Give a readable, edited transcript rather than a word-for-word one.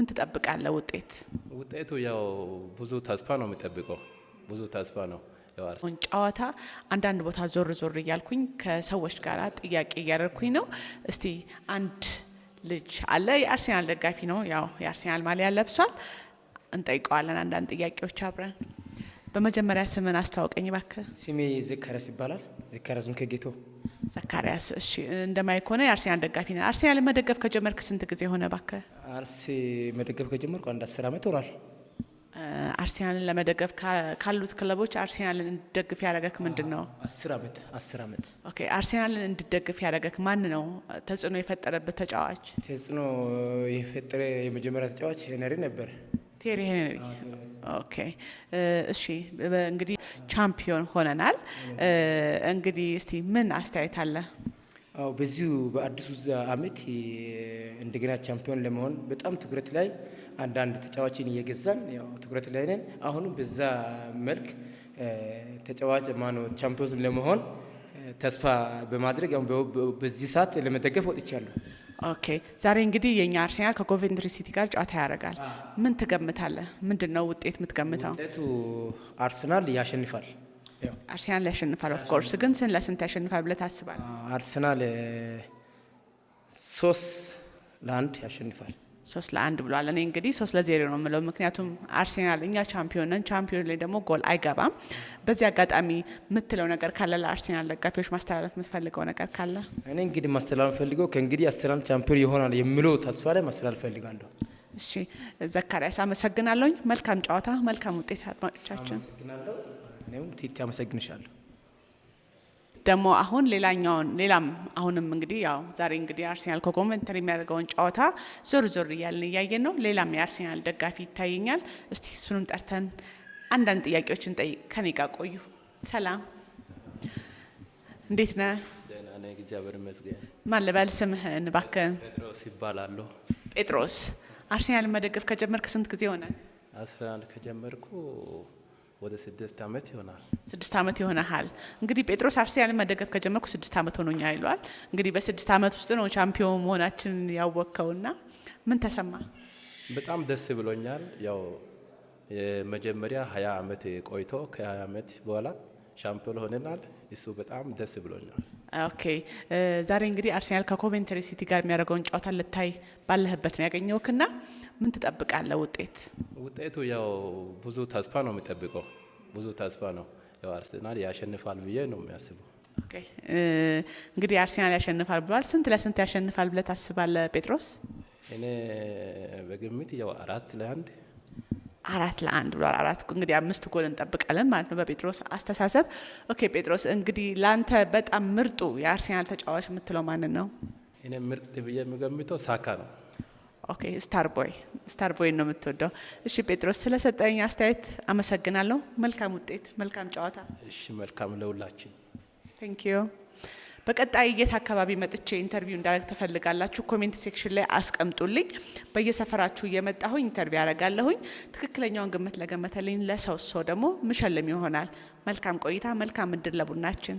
ምን ትጠብቃለህ ውጤት? ውጤቱ ያው ብዙ ተስፋ ነው የሚጠብቀው፣ ብዙ ተስፋ ነው። ያው ጨዋታ አንዳንድ ቦታ ዞር ዞር እያልኩኝ ከሰዎች ጋር ጥያቄ እያደረግኩኝ ነው። እስቲ አንድ ልጅ አለ፣ የአርሴናል ደጋፊ ነው። ያው የአርሴናል ማሊያ ለብሷል። እንጠይቀዋለን አንዳንድ ጥያቄዎች አብረን። በመጀመሪያ ስምን አስተዋውቀኝ እባክህ። ስሜ ዘካሪያስ ይባላል። ዘካሪያስ ጌቶ። ዘካሪያስ፣ እሺ። እንደማይ ከሆነ የአርሴናል ደጋፊ ነህ። አርሴናል መደገፍ ከጀመርክ ስንት ጊዜ ሆነ እባክህ? አርሴ መደገፍ ከጀመርኩ አንድ 10 ዓመት ሆኗል። አርሴናልን ለመደገፍ ካሉት ክለቦች አርሴናልን እንድደግፍ ያደረገክ ምንድን ነው? 10 ዓመት፣ 10 ዓመት። Okay፣ አርሴናልን እንድደግፍ ያደረገክ ማን ነው? ተጽዕኖ የፈጠረበት ተጫዋች? ተጽዕኖ የፈጠረ የመጀመሪያ ተጫዋች ሄነሪ ነበር። ቴሪ ሄነሪ። Okay፣ እሺ። እንግዲህ ቻምፒዮን ሆነናል። እንግዲህ እስቲ ምን አስተያየት አለ? አዎ፣ በዚሁ በአዲሱ አመት እንደገና ቻምፒዮን ለመሆን በጣም ትኩረት ላይ አንዳንድ ተጫዋችን እየገዛን ያው ትኩረት ላይ ነን። አሁንም በዛ መልክ ተጫዋች ማነው ቻምፒዮን ለመሆን ተስፋ በማድረግ ያው በዚህ ሰዓት ለመደገፍ ወጥቻለሁ። Okay፣ ዛሬ እንግዲህ የኛ አርሴናል ከኮቬንትሪ ሲቲ ጋር ጨዋታ ያደርጋል። ምን ትገምታለህ? ምንድን ነው ውጤት የምትገምተው? ውጤቱ አርሰናል ያሸንፋል። አርሴናል ያሸንፋል። Of course፣ ግን ስንት ለስንት ያሸንፋል ብለህ ታስባለህ? አርሰናል 3-1 ያሸንፋል። 3-1 ብሏል። እኔ እንግዲህ 3-0 ነው የምለው፣ ምክንያቱም አርሴናል እኛ ቻምፒዮን ነን። ቻምፒዮን ላይ ደግሞ ጎል አይገባም። በዚህ አጋጣሚ የምትለው ነገር ካለ፣ ለአርሴናል ደጋፊዎች ማስተላለፍ የምትፈልገው ነገር ካለ? እኔ እንግዲህ ማስተላለፍ ፈልገው ከእንግዲህ አርሰናል ቻምፒዮን ይሆናል የሚለው ተስፋ ላይ ማስተላለፍ ፈልጋለሁ። እሺ ዘካሪያስ፣ አመሰግናለሁኝ። መልካም ጨዋታ፣ መልካም ውጤት። አድማጮቻችን አመሰግናለሁ። እኔም ቲቲ አመሰግንሻለሁ። ደግሞ አሁን ሌላኛውን ሌላም አሁንም እንግዲህ ያው ዛሬ እንግዲህ አርሴናል ከኮቨንትሪ የሚያደርገውን ጨዋታ ዞር ዞር እያልን እያየን ነው። ሌላም የአርሴናል ደጋፊ ይታየኛል። እስቲ እሱንም ጠርተን አንዳንድ ጥያቄዎችን ጠይቅ። ከኔ ጋር ቆዩ። ሰላም፣ እንዴት ነህ? ደህና ነኝ፣ እግዚአብሔር ይመስገን። ማን ልበል ስምህን እባክህ? ጴጥሮስ ይባላለሁ። ጴጥሮስ፣ አርሴናልን መደገፍ ከጀመርክ ስንት ጊዜ ሆነ? አርሰናል ከጀመርኩ ወደ 6 ዓመት ይሆናል። 6 ዓመት ይሆናል። እንግዲህ ጴጥሮስ አርሴናልን መደገፍ ከጀመርኩ 6 ዓመት ሆኖኛል ይሏል። እንግዲህ በ6 ዓመት ውስጥ ነው ቻምፒዮን መሆናችንን ያወቅከውና ምን ተሰማ? በጣም ደስ ብሎኛል። ያው የመጀመሪያ 20 ዓመት ቆይቶ ከ20 ዓመት በኋላ ሻምፒዮን ሆነናል። እሱ በጣም ደስ ብሎኛል። Okay፣ ዛሬ እንግዲህ አርሴናል ከኮቬንትሪ ሲቲ ጋር የሚያደርገውን ጨዋታ ልታይ ባለህበት ነው ያገኘውክና ምን ትጠብቃለህ ውጤት? ውጤቱ ያው ብዙ ተስፋ ነው የሚጠብቀው፣ ብዙ ተስፋ ነው። ያው አርሰናል ያሸንፋል ብዬ ነው የሚያስበው። Okay፣ እንግዲህ አርሴናል ያሸንፋል ብሏል። ስንት ለስንት ያሸንፋል ብለህ ታስባለህ ጴጥሮስ? እኔ በግምት ያው 4-1። 4-1 ብሏል። አራት እንግዲህ አምስት ጎል እንጠብቃለን ማለት ነው በጴጥሮስ አስተሳሰብ። Okay ጴጥሮስ፣ እንግዲህ ለአንተ በጣም ምርጡ የአርሴናል ተጫዋች የምትለው ማንን ነው? እኔ ምርጥ ብዬ የሚገምተው ሳካ ነው። Okay፣ star boy፣ star boy ነው የምትወደው። እሺ ጴጥሮስ፣ ስለሰጠኝ አስተያየት አመሰግናለሁ። መልካም ውጤት፣ መልካም ጨዋታ። እሺ፣ መልካም ለሁላችን። Thank you። በቀጣይ የት አካባቢ መጥቼ interview እንዳደርግ ትፈልጋላችሁ? Comment section ላይ አስቀምጡልኝ። በየሰፈራችሁ እየመጣሁኝ interview ያደርጋለሁኝ። ትክክለኛውን ግምት ለገመተልኝ ለሰው ሰው ደግሞ ምሸልም ይሆናል። መልካም ቆይታ፣ መልካም እድል ለቡድናችን።